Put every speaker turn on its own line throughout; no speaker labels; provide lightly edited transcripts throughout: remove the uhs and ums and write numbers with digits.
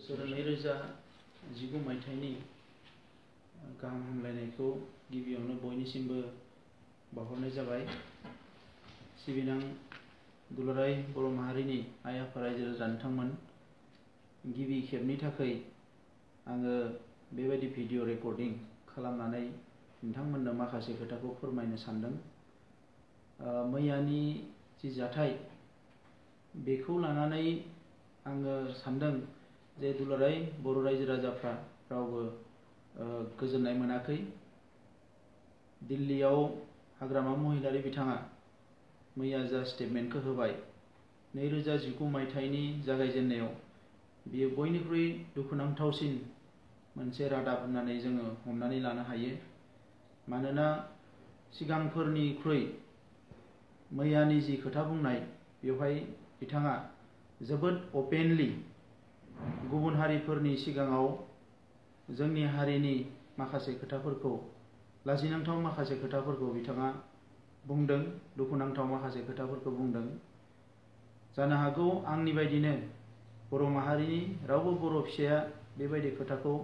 2019 मायथाइनि गाहाम हामलायनायखौ गिबियावनो बयनिसिमबो बावहरनाय जाबाय। सिबिनां दुलाराय बर' माहारिनि आइ आफा रायजो राजा नोंथांमोन, गिबि खेबनि थाखाय आङो बेबायदि भिडिअ रेकर्डिं खालामनानै नोंथांमोननो माखासे खोथाखौ फोरमायनो सानदों। मैयानि जि जाथाय बेखौ लानानै आङो सानदों जे दुलाराय बर' रायजो राजाफ्रा रावबो गोजोननाय मोनाखै। दिल्लीयाव हाग्रामा महिलारी बिथाङा मैया जा स्टेटमेन्टखौ होबाय 2019 मायथाइनि जागायजेननायाव, बियो बयनिख्रुइ दुखुनांथावसिन मोनसे रादाब होननानै जोङो हमनानै लानो हायो। मानोना सिगांफोरनिख्रुइ मैयानि जि खोथा बुंनाय, बेवहाय बिथाङा जोबोद अपेनलि गुबुन हारिफोरनि सिगाङाव जोंनि हारिनि माखासे खोथाफोरखौ, लाजिनांथाव माखासे खोथाफोरखौ बिथाङा बुंदों, दुखुनांथाव माखासे खोथाफोरखौ बुंदों। जानो हागौ आंनि बायदिनो बर' माहारिनि रावबो बर' फिसाया बेबायदि खोथाखौ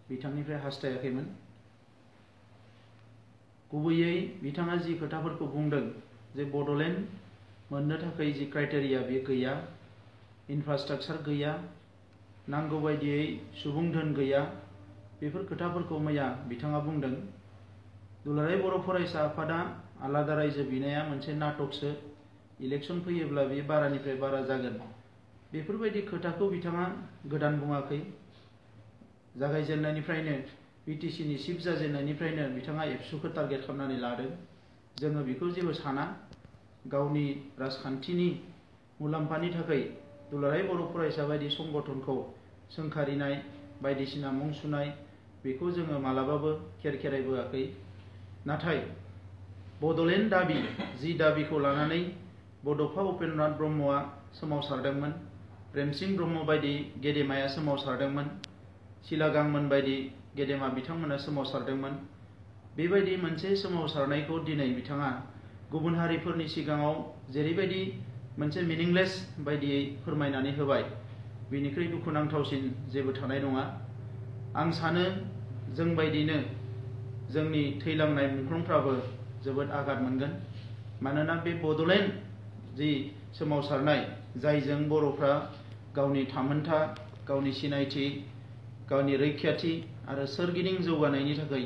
बिथांनिफ्राय हास्थायाखैमोन। गुबैयै बिथाङा जि खोथाफोरखौ बुंदों जे बड'लेण्ड मोननो थाखाय जि क्राइटेरिया बे गैया, इनफ्रास्ट्राक्चार गैया, नांगौ बायदियै सुबुं धोन गैया, बेफोर खोथाफोरखौ मैया बिथाङा बुंदों। दुलाराय बर' फरायसा आफादा आलादा रायजो बिनाया मोनसे नाटकसो, इलेक्सन फैयोब्ला बे बारानिफ्राय बारा जागोन, बेफोरबायदि खोथाखौ बिथाङा गोदान बुङाखै। जागायजेननायनिफ्रायनो बिटिसिनि चिफ जाजेननायनिफ्रायनो बिथाङा एबसुखौ टारगेट खालामनानै लादों। जोङो बेखौ जेबो साना। गावनि राजखान्थिनि मुलाम्फानि थाखाय दुलाराय बर' फरायसा बायदि संगठनखौ सोंखारिनाय, बायदिसिना मुं सुनाय, बेखौ जोङो मालाबाबो खेरखेरायबोआखै। नाथाय बड'लेण्ड दाबि, जि दाबिखौ लानानै बड'फा उपेन्द्रनाथ ब्रह्मआ सोमावसारदोंमोन, प्रेमसिं ब्रह्म बायदि गेदेमाया सोमावसारदोंमोन, सिलागांमोन बायदि गेदेमा बिथांमोना सोमावसारदोंमोन। बेबायदि मोनसे सोमावसारनायखौ दिनै बिथाङा गुबुन हारिफोरनि सिगाङाव जेरैबायदि मोनसे मिनिंलेस बायदियै फोरमायनानै होबाय, बेनिख्रुइ दुखुनांथावसिन जेबो थानाय नङा। आं सानो जोंबायदिनो जोंनि थैलांनाय मुंख्लंफ्राबो जोबोद आघात मोनगोन। मानोना बे बड'लेण्ड जि सोमावसारनाय, जायजों बर'फ्रा गावनि थामोनथा, गावनि सिनायथि, गावनि रैखाथि आरो सोरगिदिं जौगानायनि थाखाय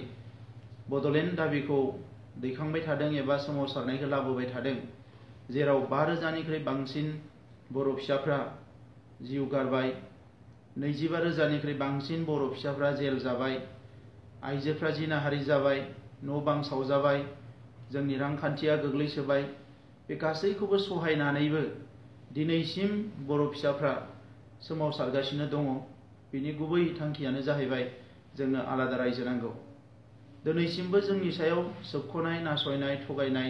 बड'लेण्ड दाबिखौ दैखांबाय थादों एबा सोमावसारनायखौ लाबोबाय थादों, जेराव 5,000निख्रुइ बांसिन बर' फिसाफ्रा जिउ गारबाय, 25,000निख्रुइ बांसिन बर' फिसाफ्रा जेल जाबाय, आइजोफ्रा जिनाहारि जाबाय, न' बां सावजाबाय, जोंनि रांखान्थिया गोग्लैसोबाय। बे गासैखौबो सहायनानैबो दिनैसिम बर' फिसाफ्रा सोमावसारगासिनो दङ। बिनि गुबै थांखियानो जाहैबाय जोंनो आलादा रायजो नांगौ। दिनैसिमबो जोंनि सायाव सोबख'नाय, नासयनाय, थगायनाय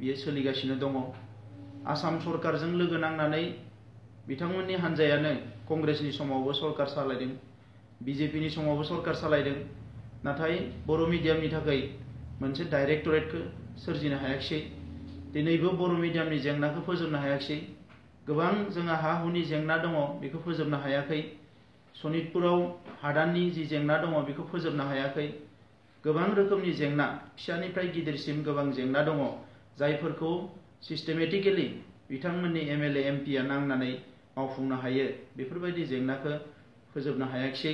बियो सोलिगासिनो दङ। आसाम सरकारजों लोगो नांनानै बिथांमोननि हान्जायानो कंग्रेसनि समावबो सरकार सालायदों, बिजेपिनि समावबो सरकार सालायदों। नाथाय बर' मिडियामनि थाखाय मोनसे डाइरेक्टरेटखौ सोरजिनो हायाखिसै। दिनैबो बर' मिडियामनि जेंनाखौ फोजोबनो हायाखिसै। गोबां जोंहा हा हुनि जेंना दङ, बेखौ फोजोबनो हायाखै। सनितपुराव हादाननि जि जेंना दङ, बेखौ फोजोबनो हायाखै। गोबां रोखोमनि जेंना, फिसानिफ्राय गिदिरसिम गोबां जेंना दङ, जायफोरखौ सिस्टेमेटिकेलि बिथांमोननि एमएलए एमपिआ नांनानै मावफुंनो हायो, बेफोरबायदि जेंनाखौ फोजोबनो हायाखिसै।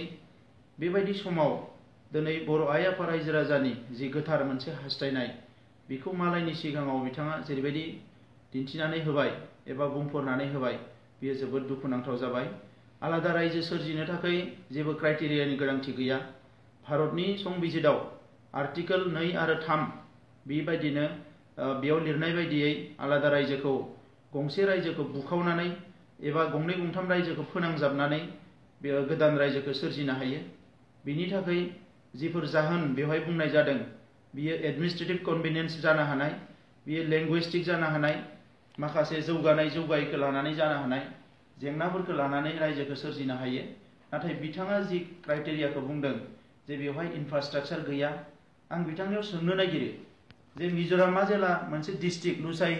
बेबायदि समाव दिनै बर' आइ आफा रायजो राजानि जि गोथार मोनसे हास्थायनाय, बेखौ मालायनि सिगाङाव बिथाङा जेरैबायदि दिन्थिनानै होबाय एबा बुंफोरनानै होबाय, बेयो जोबोद दुखुनांथाव जाबाय। आलादा रायजो सोरजिनो थाखाय जेबो क्राइटेरियानि गोनांथि गैया। भारतनि संबिजिताव आर्टिकोल 2 आरो 3 बेबायदिनो बेयाव लिरनाय बायदियै आलादा रायजोखौ, गंसे रायजोखौ बुखावनानै एबा गंनै गंथाम रायजोखौ फोनांजाबनानै बेयो गोदान रायजोखौ सोरजिनो हायो। बिनि थाखाय जिफोर जाहोन बेवहाय बुंनाय जादों, बियो एडमिनिस्ट्रेटिभ कनभिनियेन्स जानो हानाय, बियो लेंगुइस्टिक जानो हानाय, माखासे जौगायैखौ लानानै जानो हानाय, जेंनाफोरखौ लानानै रायजोखौ सोरजिनो हायो। नाथाय बिथाङा जि क्राइटेरियाखौ बुंदों जे बेवहाय इनफ्रास्ट्राक्चार गैया, आं बिथांनियाव सोंनो नागिरो जे मिज'रामा जेला मोनसे डिस्ट्रिक्ट, लुसाइ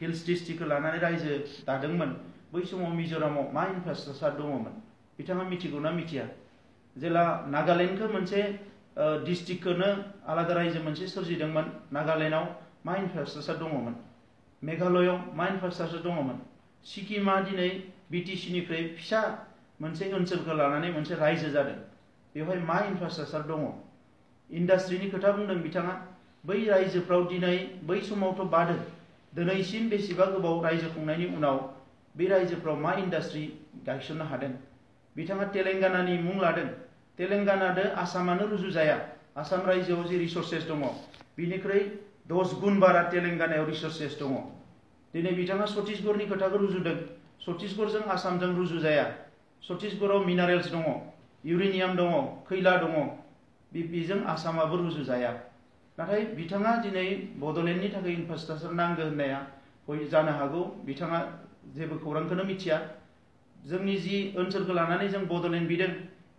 हिल्स डिस्ट्रिक्टखौ लानानै रायजो दादोंमोन, बै समाव मिज'रामाव मा इनफ्रास्ट्राक्चार दङमोन? बिथाङा मिथिगौना मिथिया जेला नागालेण्डखौ मोनसे डिस्ट्रिक्टखौनो आलादा रायजो मोनसे सोरजिदोंमोन नागालेण्डआव मा इनफ्रास्ट्राक्चार दङमोन मेघालयआव मा इनफ्रास्ट्राक्चार दङमोन सिक्किमा दिनै BTC निफ्राय फिसा मोनसे ओनसोलखौ लानानै मोनसे रायजो जादों बेवहाय मा इनफ्रास्ट्राक्चार दङ इन्डास्ट्रिनि खोथा बुंदों बिथाङा बै रायजोफ्राव दिनै बै समावथ' बादों दिनैसिम बेसेबा गोबाव रायजो खुंनायनि उनाव बे रायजोफ्राव मा इन्डास्ट्रि गायसननो हादों बिथाङा तेलेंगानानि मुं लादों तेलेंगानादो आसामानो रुजुजाया आसाम रायजोआव जे रिसोर्सेस दङ बिनिख्रुइ 10 गुन बारा तेलेंगानायाव रिसोर्सेस दङ दिनै बिथाङा छत्तीसगढ़नि खोथाखौ रुजुदों छत्तीसगढ़जों आसामजों रुजुजाया छत्तीसगढ़आव मिनारेल्स दङ इउरेनियाम दङ खैला दङ बेजों आसामाबो रुजुजाया नाथाय बिथाङा दिनै बड'लेण्डनि थाखाय इनफ्रास्ट्राक्चार नांगौ होननाया जानो हागौ बिथाङा जेबो खौरांखौनो मिथिया जोंनि जि ओनसोलखौ लानानै जों बड'लेण्ड बिदों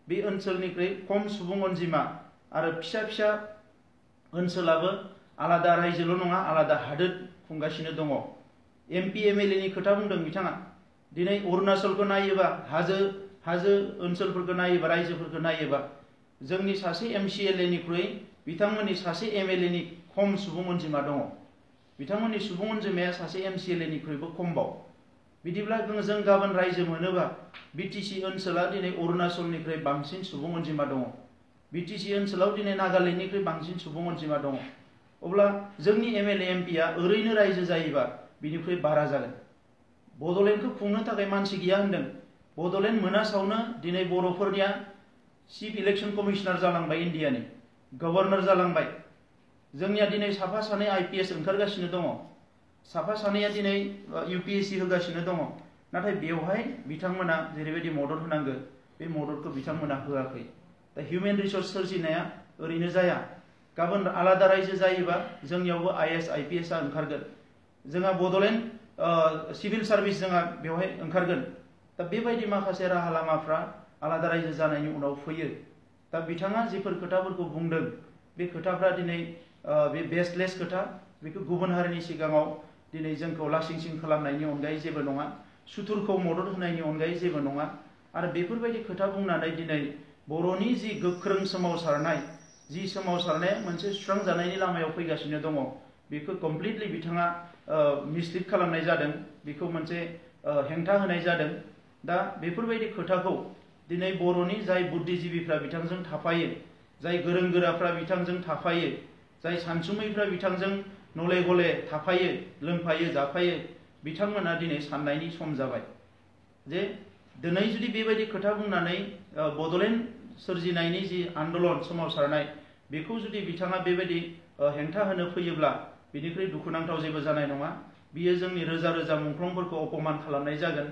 बे ओनसोलनिख्रुइ खम सुबुं अनजिमा आरो फिसा फिसा ओनसोलाबो आलादा रायजोल' नङा आलादा हादोर खुंगासिनो दङ MP MLA नि खोथा बुंदों बिथाङा दिनै अरुणाचलखौ नायोबा हाजो ओनसोलफोरखौ नायोबा रायजोफोरखौ नायोबा जोंनि सासे MCLA निख्रुइ बिथांमोननि सासे MLA नि खम सुबुं अनजिमा दङ बिथांमोननि सुबुं अनजिमाया सासे MCLA निख्रुइबो खमबाव बिदिब्ला जों गाबोन रायजो मोनोबा BTC ओनसोला दिनै अरुणाचलनिख्रुइ बांसिन सुबुं अनजिमा दङ BTC ओनसोलाव दिनै नागालेण्डनिख्रुइ बांसिन सुबुं अनजिमा दङ अब्ला जोंनि MLA MP आ ओरैनो रायजो जायोबा बिनिख्रुइ बारा जागोन बड'लेण्डखौ खुंनो थाखाय मानसि गैया होनदों बड'लेण्ड मोनासावनो दिनै बर'फोरनिया चिफ इलेक्शन कमिशनार जालांबाय इन्डियानि गवर्नर जालांबाय जोंनिया दिनै साफा सानै IPS ओंखारगासिनो दङ साफा सानैया दिनै UPSC होगासिनो दङ नाथाय बेवहाय बिथांमोना जेरैबायदि मदद होनांगौ बे मददखौ बिथांमोना होआखै दा हिउमेन रिसोर्स सोरजिनाया ओरैनो जाया गाबोन आलादा रायजो जायोबा जोंनियावबो IAS IPS आ ओंखारगोन जोंहा बड'लेण्ड सिभिल सार्भिस जोंहा बेवहाय ओंखारगोन दा बेबायदि माखासे राहा लामाफ्रा आलादा रायजो जानायनि उनाव फैयो दा बिथाङा जिफोर खोथाफोरखौ बुंदों बे खोथाफ्रा दिनै बे बेसलेस खोथा बेखौ गुबुन हारिनि सिगाङाव दिनै जोंखौ लासिंसिं खालामनायनि अनगायै जेबो नङा सुथुरखौ मदद होनायनि अनगायै जेबो नङा आरो बेफोरबायदि खोथा बुंनानै दिनै बर'नि जि गोख्रों सोमावसारनाय जि सोमावसारनाया मोनसे सुस्रांजानायनि लामायाव फैगासिनो दङ बेखौ कमप्लिटलि बिथाङा मिसलिड खालामनाय जादों बेखौ मोनसे हेंथा होनाय जादों दा बेफोरबायदि खोथाखौ दिनै बर'नि जाय बुद्धिजीबिफ्रा बिथांजों थाफायो जाय गोरों गोराफ्रा बिथांजों थाफायो जाय सानसुमैफ्रा बिथांजों नले गले थाफायो लोंफायो जाफायो बिथांमोना दिनै साननायनि सम जाबाय जे दिनै जुदि बेबायदि खोथा बुंनानै बड'लेण्ड सोरजिनायनि जि आन्दलन सोमावसारनाय बेखौ जुदि बिथाङा बेबायदि हेंथा होनो फैयोब्ला बिनिख्रुइ दुखुनांथाव जेबो जानाय नङा बियो जोंनि रोजा रोजा मुंख्लंफोरखौ अपमान खालामनाय जागोन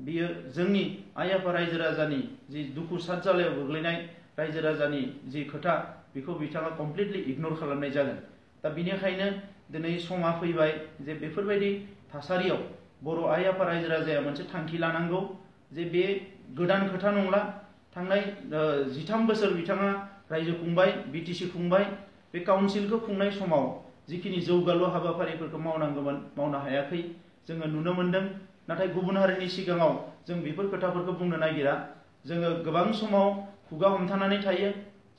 बियो जोंनि आइ आफा रायजो राजानि जि दुखु सात जालायाव गोग्लैनाय रायजो राजानि जि खोथा बेखौ बिथाङा कमप्लिटलि इगनर खालामनाय जागोन दा बिनिखायनो दिनै समा फैबाय जे बेफोरबायदि थासारियाव बर' आइ आफा रायजो राजाया मोनसे थांखि लानांगौ जे बे गोदान खोथा नंला थांनाय 13 बोसोर बिथाङा रायजो खुंबाय BTC खुंबाय बे काउन्सिलखौ खुंनाय समाव जिखिनि जौगालु हाबाफारिफोरखौ मावनांगौमोन मावनो हायाखै जोङो नुनो मोनदों नाथाय गुबुन हारिनि सिगाङाव जों बेफोर खोथाफोरखौ बुंनो नागिरा जोङो गोबां समाव खुगा हमथानानै थायो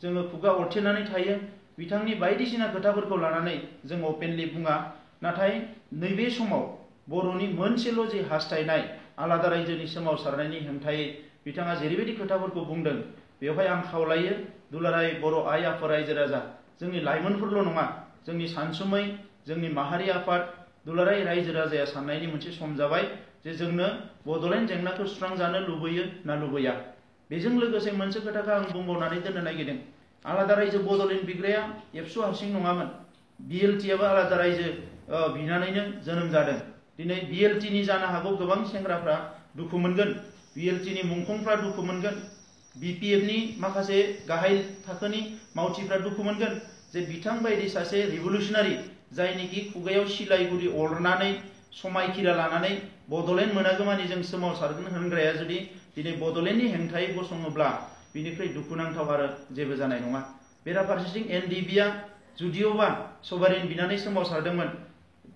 जोङो खुगा अरथेनानै थायो बिथांनि बायदिसिना खोथाफोरखौ लानानै जों अपेनलि बुङा नाथाय नैबे समाव बर'नि मोनसेल' जि हास्थायनाय आलादा रायजोनि सोमावसारनायनि हेंथायै बिथाङा जेरैबायदि खोथाफोरखौ बुंदों बेवहाय आं खावलायो दुलाराय बर' आइ आफा रायजो राजा जोंनि लाइमोनफोरल' नङा जोंनि सानसुमै जोंनि माहारि आफाद दुलाराय रायजो राजाया साननायनि मोनसे सम जाबाय जे जोंनो बड'लेण्ड जेंनाखौ सुस्रांजानो लुबैयो ना लुबैया बेजों लोगोसे मोनसे खोथाखौ आं बुंबावनानै दोननो नागिरदों आलादा रायजो बड'लेण्ड बिग्राया एबसु हारसिं नङामोन BLT आबो आलादा रायजो बिनानैनो जोनोम जादों दिनै BLT नि जानो हागौ गोबां सेंग्राफ्रा दुखु मोनगोन BLT नि मुंख्लंफ्रा दुखु मोनगोन BPF नि माखासे गाहाय थाखोनि मावथिफ्रा दुखु मोनगोन जे बिथां बायदि सासे रिभलुसनारि जायनिखि खुगायाव सिलाइगुरि अरनानै समायखिरा लानानै बड'लेण्ड मोनागौमानि जों सोमावसारगोन होनग्राया जुदि दिनै बड'लेण्डनि हेंथायै गसङोब्ला बिनिफ्राय दुखुनांथाव आरो जेबो जानाय नङा बेराफारसेथिं NDB आ जुदिअबा सभारेन बिनानै सोमावसारदोंमोन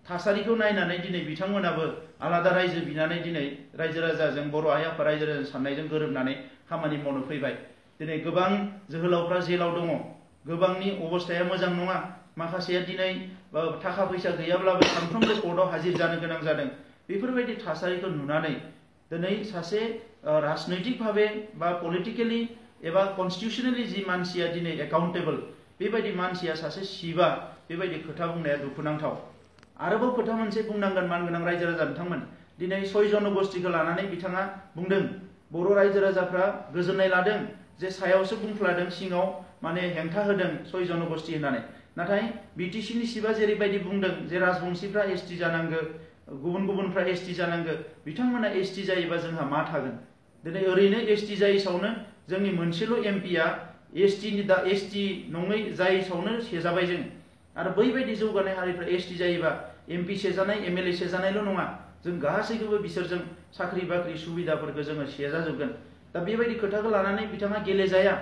थासारिखौ नायनानै दिनै बिथांमोनाबो आलादा रायजो बिनानै दिनै रायजो राजाजों बर' आइ आफा रायजो राजाजों साननायजों गोरोबनानै खामानि मावनो फैबाय। दिनै गोबां जोहोलावफ्रा जेलाव दङ, गोबांनि अबस्थाया मोजां नङा, माखासेया दिनै थाखा फैसा गैयाब्लाबो सानफ्रोमबो कर्टआव हाजिर जानो गोनां जादों। बेफोरबायदि थासारिखौ नुनानै दिनै सासे राजनैतिक भावे बा पलिटिकेलि एबा कन्स्टिटिउसनेलि जि मानसिया दिनै एकाउन्टेबल, बेबायदि मानसिया सासे सिबा बेबायदि खोथा बुंनाया दुखुनांथाव। आरोबाव खोथा मोनसे बुंनांगोन मानगोनां रायजो राजा बिथांमोन, दिनै 6 जनगोष्ठीखौ लानानै बिथाङा बुंदों बर' रायजो राजाफ्रा गोजोननाय लादों जे सायावसो बुंफ्लादों, सिङाव माने हेंथा होदों 6 जनगोष्ठी होननानै। नाथाय बिटिसिनि सिबा जेरैबायदि बुंदों जे राजबंशीफ्रा एसटि जानांगौ, गुबुन गुबुनफ्रा एसटि जानांगौ, बिथांमोना एसटि जायोबा जोंहा मा थागोन? दिनै ओरैनो एसटि जायैसावनो जोंनि मोनसेल' एमपिया एसटि नङै जायैसावनो सेजाबाय जों। आरो बैबायदि जौगानाय हारिफ्रा एसटि जायोबा एमपि सेजानाय, एमएलए सेजानायल' नङा, जों गासैखौबो बिसोरजों साख्रि बाख्रि सुबिदाफोरखौ जोङो सेजाजोबगोन। दा बेबायदि खोथाखौ लानानै बिथाङा गेलेजाया।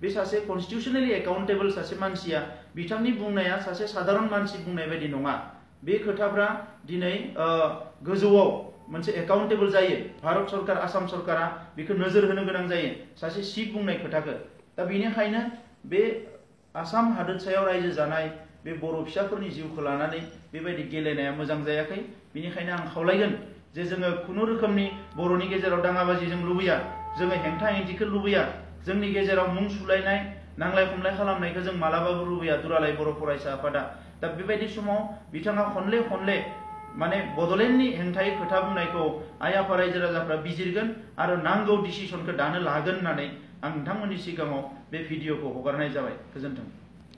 बे सासे कन्स्टिटिउसनेलि एकाउन्टेबल सासे मानसिया, बिथांनि बुंनाया सासे साधारन मानसि बुंनाय बायदि नङा। बे खोथाफ्रा दिनै गोजौआव मोनसे एकाउन्टेबल जायो। भारत सरकार, आसाम सरकारा बेखौ नोजोर होनो गोनां जायो, सासे चिफ बुंनाय खोथाखौ। दा बेनिखायनो बे आसाम हादोरसायाव रायजो जानाय बे बर' फिसाफोरनि जिउखौ लानानै बेबायदि गेलेनाया मोजां जायाखै। बेनिखायनो आं खावलायगोन जे जोङो खुनु रोखोमनि बर'नि गेजेराव दाङाबाजि जों लुबैया, जोङो हेंथा हेंथिखौ लुबैया, जोंनि गेजेराव मुं सुलायनाय, नांलाय खमलाय खालामनायखौ जों मालाबाबो लुबैया दुलाराय बर' फरायसा आफादा। दा बेबायदि समाव बिथाङा खनले खनले माने बड'लेण्डनि हेंथायै खोथा बुंनायखौ आइ आफा रायजो राजाफ्रा बिजिरगोन आरो नांगौ डिसिसनखौ दानो लागोन होननानै आं नोंथांमोननि सिगाङाव बे भिडिअखौ हगारनाय जाबाय। गोजोन्थों।